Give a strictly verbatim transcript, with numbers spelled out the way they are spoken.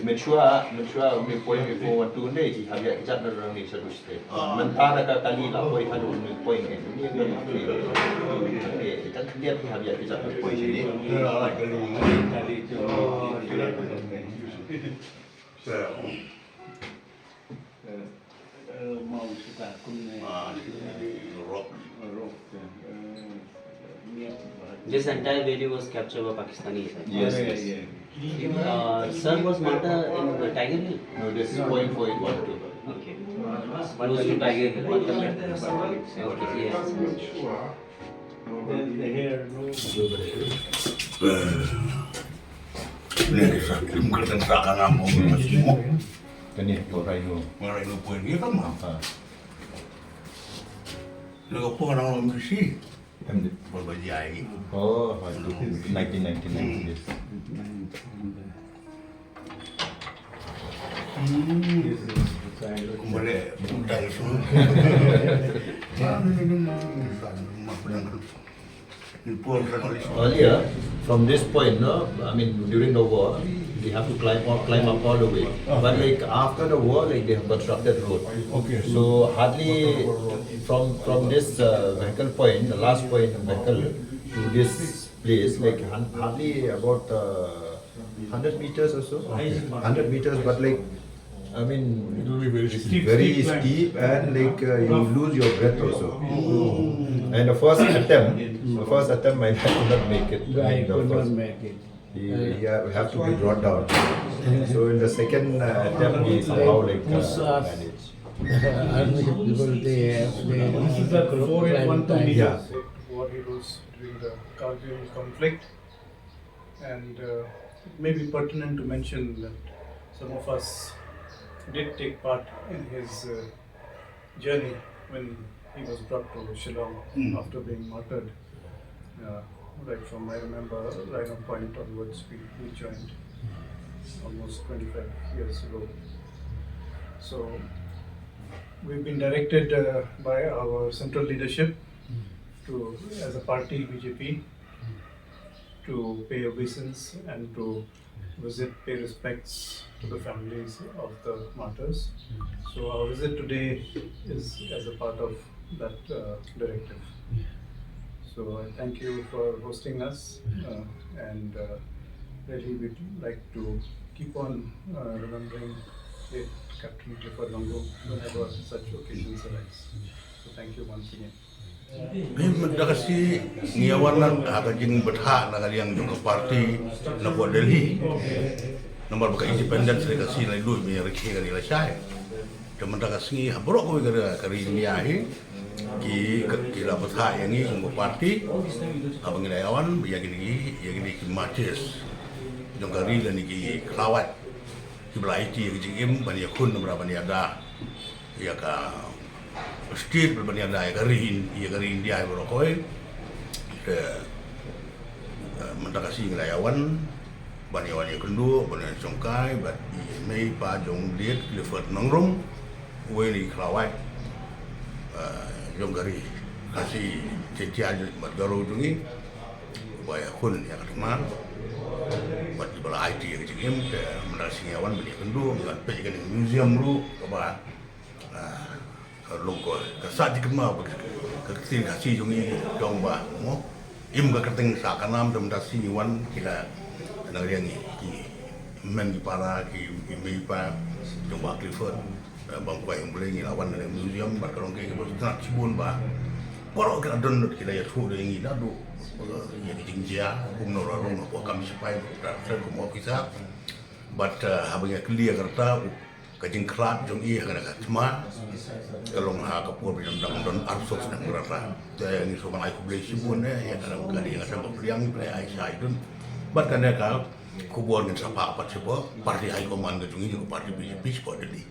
Mynshuwa, mynshuwa une u point before one two ne, hi hap ïaid kjat na rang ne shaduh state. Mynta da ka kali la poi haduh une u point ne. Une ka khyndiat hi hap ïaid kjat na point ne. This entire video was captured by Pakistani side. Yes, yes. Uh, sir was martyr in the Tiger Hill? No, this is point four eight one two. Okay. Close to Tiger Hill. Okay, yes. Then the hair, no? Kane ka rhino. Rhino point. Ye ka ma. Kane ka por nang long misi. Bol ba jai. Oh, nineteen ninety-nine, yes. Kumba leh, butai semua. Earlier, from this point, no, I mean, during the war, they have to climb all, climb up all the way. But like after the war, like they have constructed road. Okay. So hardly from from this uh, vehicle point, the last point vehicle to this place, like hun- hardly about uh, hundred meters or so. Hundred meters, but like I mean, it will be very steep, very steep climb. Steep and like uh, you lose your breath also. And the first attempt, the first attempt, my dad could not make it. I mean, the I could not first, make it. He, he ha- have to be brought down. So in the second uh, attempt, he somehow like uh, managed. Because they, they This is the four eight one two meter. Yeah. War heroes during the Kargil conflict. And uh, it may be pertinent to mention that some of us did take part in his uh, journey when he was brought to Shillong after being martyred, uh, right from, I remember, Rhino Point onwards, we, we joined almost twenty-five years ago. So we've been directed uh, by our central leadership to, as a party, B J P, to pay obeisance and to visit, pay respects to the families of the martyrs. So our visit today is as a part of that uh, directive. So I thank you for hosting us, uh, and uh, really we'd like to keep on uh, remembering late Captain Clifford Longo whenever such occasions arise. So thank you once again. Mynta ka sngi ngi ïa wan ha ka jingbthah na ka liang jong ka party na pdeng Delhi. Namar ba ka independence ka sngi la lut mynta ka sngi la shai. Te mynta ka sngi ha baroh kawei ka ri India hi ki, ki la bthah ïa ngi jong ka party. Haba ngi la ïa wan ïa kine ki, ïa kine ki martyrs jong ka ri lane ki khlawait kiba la aiti ïa ka jingim ban ïakhun namar ban ïada ïa ka state, ban ïada ïa ka ri, ïa ka ri India baroh kawei. Te mynta ka sngi ngi la ïa wan ban ïa wan ïakynduh, ban ïa shongkai bad i mei pa jong Late Clifford Nongrum, uwei na ki khlawait jong ka ri Khasi Jaintia bad Garo jong ngi, uba ïakhun ïa ka thma bad kiba la aiti ïa ka jingim. Te mynta ka sngi ngi ïa wan ban ïakynduh, ngi wan peit ïa ka museum ruh kaba ka long ko ka sah jingkynmaw ba ka ktien Khasi jong ngi jong ba mo im ka kyrteng sah ka nam. Te mynta ka sngi ngi wan ki la na ka liang ngi ki mei ki para ki mei pa jong Bah Clifford. Bam kwai ym blei ngi la wan na museum bad ka long kaei kaba sngewtynnat shibun ba baroh ki la don ki la ïathuh da ngi naduh ïa ki jingjia kumno la rung hapoh kam sipai, kumno officer. Bad haba ngi ïa kylli ïa kata ka jingkhlad jong i ha kane ka thma ka long ha ka por ba ngi dang don arphew snem ka rta. Te ngi sngewbha ai khublei shibun ïa kane ka dei ka thma ba pdiang, pdiang ai shai dun. Bad kane ka khubor ngin sa phah pat sha party high command ka jong ngi, jong ka party B J P shapoh Delhi.